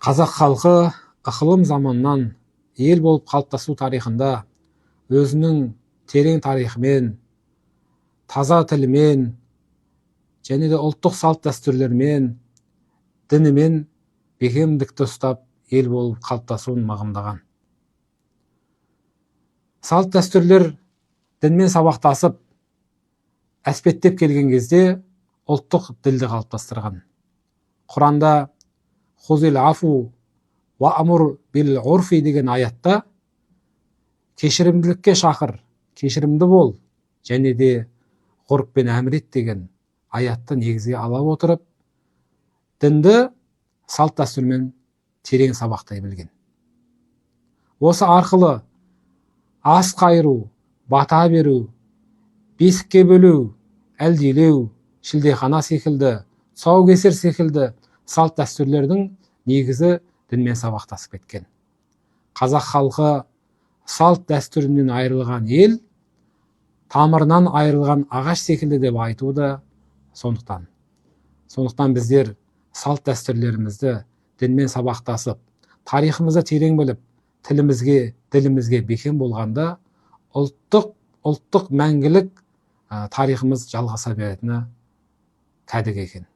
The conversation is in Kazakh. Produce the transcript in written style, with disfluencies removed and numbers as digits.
Қазақ халқы ықылым заманнан ел болып қалыптасу тарихында өзінің терең тарихымен, таза тілімен және де ұлттық салт дәстүрлерімен, дінімен бекемдікті ұстап, ел болып қалыптасуын мығымдаған. Салт дәстүрлер дінмен сабақтасып, әспеттеп келген кезде ұлттық ділді қалыптастырған. Құранда «Хузил афу уа амур бил урфи» деген аятта кешірімділікке шақыр, кешірімді бол және де ғұрыппен әмір ет деген аятты негізге ала отырып, дінді салт дәстүрмен терең сабақтай білген. Осы арқылы ас қайыру, бата беру, бесікке бөлеу, әлдилеу, шілдехана секілді, тұсаукесер секілді салт дәстүрлердің негізі дінмен сабақтасып кеткен. Қазақ халқы салт дәстүрінен айырылған ел, тамырынан айырылған ағаш секілді деп айтуы да сондықтан. Сондықтан біздер салт дәстүрлерімізді дінмен сабақтасып, тарихымызды терең біліп, тілімізге, ділімізге бекем болғанда, ұлттық мәңгілік тарихымыз жалғаса беретіні кәдік екен.